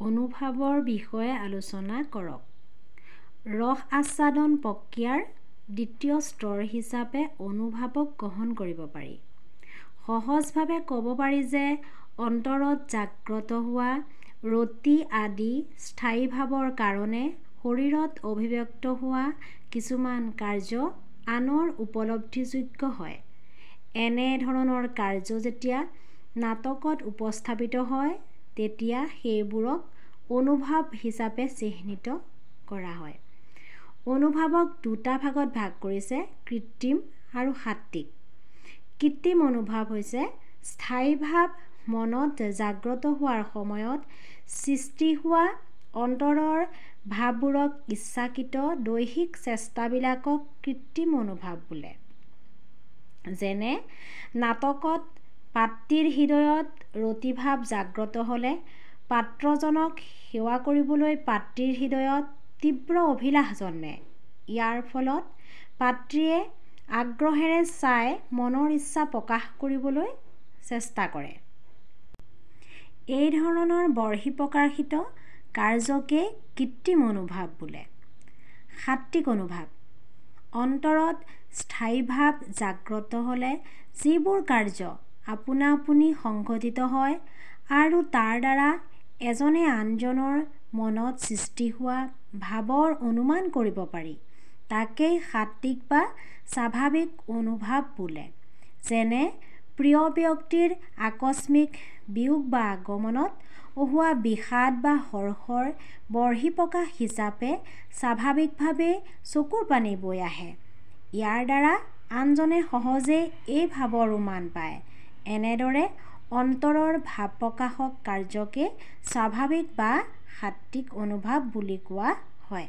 অনুভাৱৰ বিষয়ে আলোচনা কৰক। ৰস আস্বাদন প্ৰক্ৰিয়াৰ দ্বিতীয় স্তৰ হিচাপে অনুভাৱক গ্ৰহণ কৰিব পাৰি। সহজভাৱে ক'ব পাৰি যে অন্তৰত জাগ্ৰত হোৱা ৰতি আদি স্থায়ী ভাৱৰ কাৰণে শৰীৰত অভিব্যক্ত হোৱা কিছুমান কাৰ্য আনৰ উপলব্ধিযোগ্য হয়। এনে ধৰণৰ কাৰ্য যেতিয়া নাটকত উপস্থাপিত হয়, তেতিয়া সেইবোৰক অনুভাৱ হিচাপে চিহ্নিত কৰা হয়। অনুভাৱক দুটা ভাগত ভাগ কৰিছে, কৃত্ৰিম আৰু সাত্ত্বিক। কৃত্ৰিম অনুভাৱ হৈছে স্থায়ী ভাৱ মনত জাগ্ৰত হোৱাৰ সময়ত সৃষ্টি হোৱা অন্তৰৰ ভাৱবোৰক ইচ্ছাকৃত দৈহিক চেষ্টাবিলাকক কৃত্ৰিম অনুভাৱ বোলে। যেনে নাটকত পাত্ৰীৰ হৃদয়ত ৰতিভাৱ জাগ্ৰত হ'লে পাত্ৰজনক সেৱা কৰিবলৈ পাত্ৰীৰ হৃদয়ত তীব্ৰ অভিলাষ জন্মে। ইয়াৰ ফলত পাত্ৰীয়ে আগ্ৰহেৰে চাই মনৰ ইচ্ছা প্ৰকাশ কৰিবলৈ চেষ্টা কৰে। এই ধৰণৰ বৰ্হিপ্ৰকাশিত কাৰ্যকেই কৃত্ৰিম অনুভাৱ বোলে। সাত্ত্বিক অনুভাৱ অন্তৰত স্থায়ী ভাৱ জাগ্ৰত হ'লে যিবোৰ কাৰ্য আপোনা আপুনি সংঘটিত হয় আৰু তাৰ দ্বাৰা এজনে আনজনৰ মনত সৃষ্টি হোৱা ভাৱৰ অনুমান কৰিব পাৰি, তাকেই সাত্ত্বিক বা স্বাভাৱিক অনুভাৱ বোলে। যেনে প্ৰিয় ব্যক্তিৰ আকস্মিক বিয়োগ বা আগমনত হোৱা বিষাদ বা হৰ্ষৰ বৰ্হিপ্ৰকাশ হিচাপে স্বাভাৱিকভাৱেই চকুৰ পানী বৈ আহে। ইয়াৰ দ্বাৰা আনজনে সহজেই এই ভাৱৰ উমান পায়। এনেদৰে অন্তৰৰ ভাৱ প্ৰকাশক কাৰ্যকে স্বাভাৱিক বা সাত্ত্বিক অনুভাৱ বুলি কোৱা হয়।